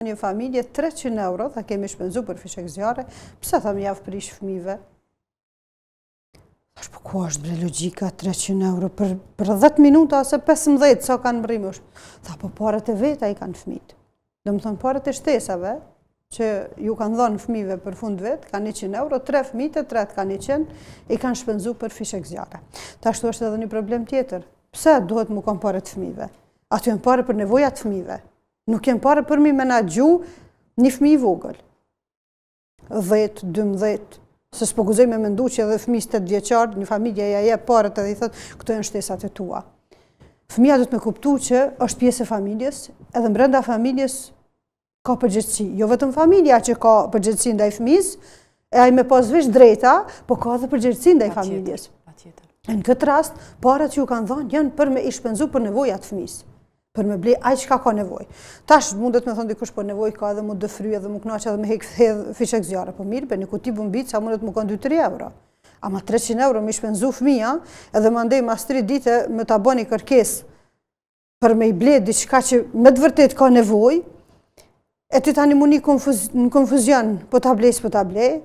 Një familje 300 euro, tha kemi shpenzu për fishekzjarre, pse tha me jav prish fmive? Thash, po ku është bre logjika 300 euro për, për 10 minuta ose 15, sa kanë mrri më Tha, po paret e veta i kanë fmit. Domethonë, paret e shtesave, që ju kanë dhonë fmive për fund vit, kanë 100 euro, tre fmit e tretë kanë 100, i kanë shpenzu për fishekzjarre. Tash është edhe një problem tjetër. Pse duhet me konë paret fmive? Ato janë pare për nevojat fmive. Nuk janë pare për mi menaxhu një fëmijë i vogël. 10, 12, se s'po guxoj me mendu që edhe fëmijës 8 vjeçar, një familje ja jep paret edhe i thot, këto janë shtesat e tua. Fëmija duhet me kuptu që është pjesë e familjes, edhe mbrenda familjes ka përgjegjësi. Jo vetëm familja që ka përgjegjësi ndaj fëmijës, e ai me pas veç drejta, po ka edhe përgjegjësi ndaj familjes. Patjetër. E në këtë rast, paret që ju kanë dhënë janë për me i shpenzu për nevojat fëmijës. për me ble ai çka ka nevojë. Tash mundet me thonë dikush po nevojë ka edhe mu dëfry edhe mu knaq edhe me hek hedh fishekzjarre, po mirë, për një kuti bombica mundet me konë 2-3 euro. Ama 300 euro me shpenzu fëmija, edhe mandej mas 3 dite me ta bo një kërkesë për me i ble diçka që me të vërtet ka nevojë, E ti tani mu ni konfuz, në konfuzion, po ta blej, s'po ta blej,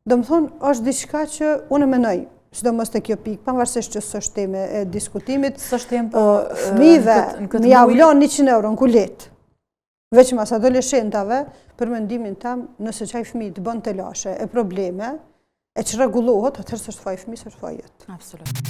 domethonë, është diçka që unë e menoj, sidomos te kjo pikë, pavarësisht që s'është temë e diskutimit, s'është temë, po fëmijëve, me jau lon 100 euro në kuletë, veç mas adoleshentave, për mendimin tem, nëse qaj fëmijë të bën telashe e probleme, e që rregullohet, atëherë s'është faj fëmijë, s'është faj jot. Absolut.